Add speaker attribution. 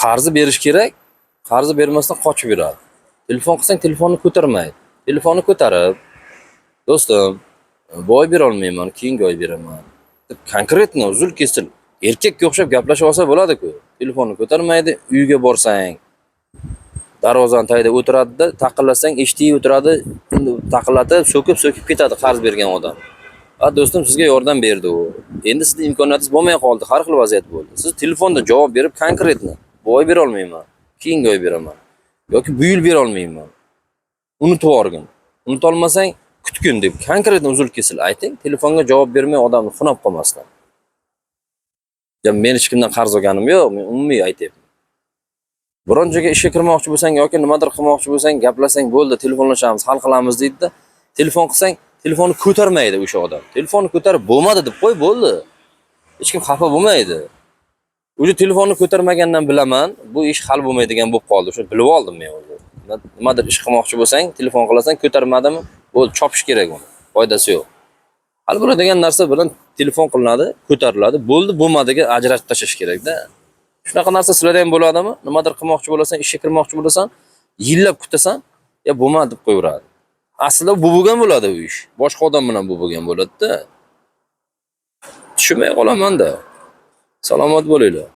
Speaker 1: Qarzni berish kerak, qarzni bermasdan qochib yuradi. Telefon qilsang, telefonni ko'tarmaydi. Telefonni ko'tarib, "Do'stim, bu oy berolmayman, keyingi oy beraman" deb конкретно, uzil kesil erkakka o'xshab gaplashib olsa bo'ladi-ku. Telefonni ko'tarmaydi, uyga borsang, darvozani tagida o'tiradida, taqillasang eshitib o'tiradi, endi taqillatib, so'kib-so'kib ketadi qarz bergan odam. "A do'stim, sizga yordam berdi u. Endi sizni imkoniyatingiz bo'lmay qoldi, har xil vaziyat bo'ldi. Siz telefonda javob berib, конкретно, bu oy berolmayman, keyingi oy beraman yoki bu yil berolmayman. Unutib yuborgin. Unutolmasang, kutgin" deb конкретно, uzil kesil ayting. Telefonga javob bermay, odamni xunab qolmasdan. Ya men hech kimdan qarz olganim yo'q, men umumiy aytyapman. Biron joyga ishga kirmoqchi bo'lsang yoki nimadir qilmoqchi bo'lsang, gaplasang bo'ldi, telefonlashamiz, hal qilamiz deydi-da. Telefon qilsang, telefonni ko'tarmaydi o'sha odam. Telefonni ko'tarib, "Bo'lmadi" deb qo'y, bo'ldi. Hech kim xafa bo'lmaydi. O'zi telefonni ko'tarmagandan bilaman, bu ish hal bo'lmaydigan bo'lib qoldi. Shuni bilib oldim men o'zi. Nimadir ish qilmoqchi bo'lsang, telefon qilasan, ko'tarmadimi, bo'ldi, chopish kerak uni. Foydasi yo'q. Hal bo'ladigan narsa bilan telefon qilinadi, ko'tariladi, bo'ldi, bo'lmadiga ajratib tashlash kerak-da. Shunaqa narsa sizlarda ham bo'ladimi? Nimadir qilmoqchi bo'lasan, ishga kirmoqchi bo'lasan, yillab kutasan, "Ya bo'lmadi" deb qo'yaveradi. Aslida bu bo'lgan bo'ladi u ish. Boshqa odam bilan bu bo'lgan bo'ladi-da. Tushunmay qolaman-da. Salomat bo'linglar.